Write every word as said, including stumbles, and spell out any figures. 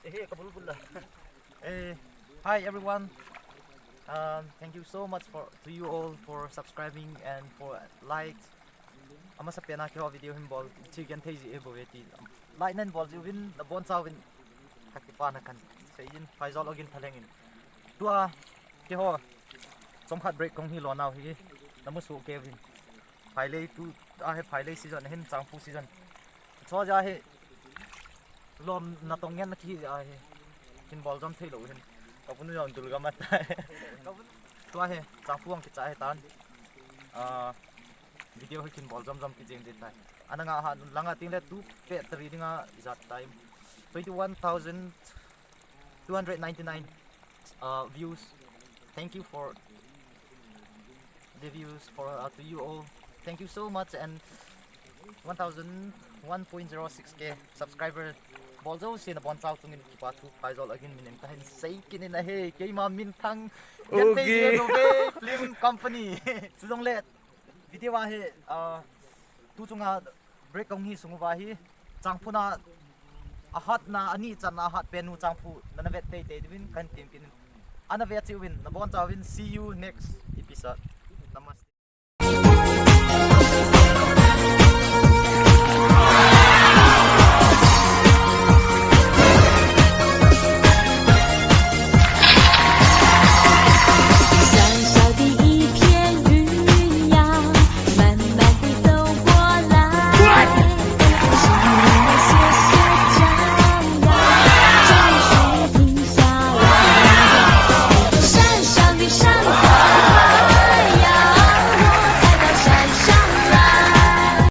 Ehe, kabulbul la. Eh, hi everyone. Um, thank you so much for, to you all for subscribing and for likes. Amasapen a keiho video hin bol chi genthei ji e bou ve ti. Like nan bol ji uvin, nabonchauvin kakipana kahin seiyin, Phaijol Ogin thalheng in. Tua keiho chomkhat break kahung hi lonau hi, namu soh kei uvin. Phailei tu ahi, phailei season ahin, changphu season. Chua jeh a hi lom natong ngen na kihi jeh a hi kin bol jom thei lou hin. Kapunu jong dul gam atai. Tua hi changphu ang kicha ahitan. Ah, video hi kin bol jom jom kijing jing tai. Ana nga ha langa ting le tu pe tari dinga ijat time. Twenty one thousand two hundred ninety nine uh, views. Thank you for the views for uh, to you all. Thank you so much and one thousand one point zero six K subscriber. Bol jouse nabonchau chungin kipa thu Phaijol Ogin minin kahin sei kit in ahi. Keima min Thang. Okay. Genthei J N O B Film Company. Chujongle video ahi uh, tu chunga break kahung hi sung uva hi changphu na ahatna, ani channa ahat penu changphu nana vet teitei diuvin kahin temkit in. Ana ve cheh uvin, nabonchauvin, see you next episode.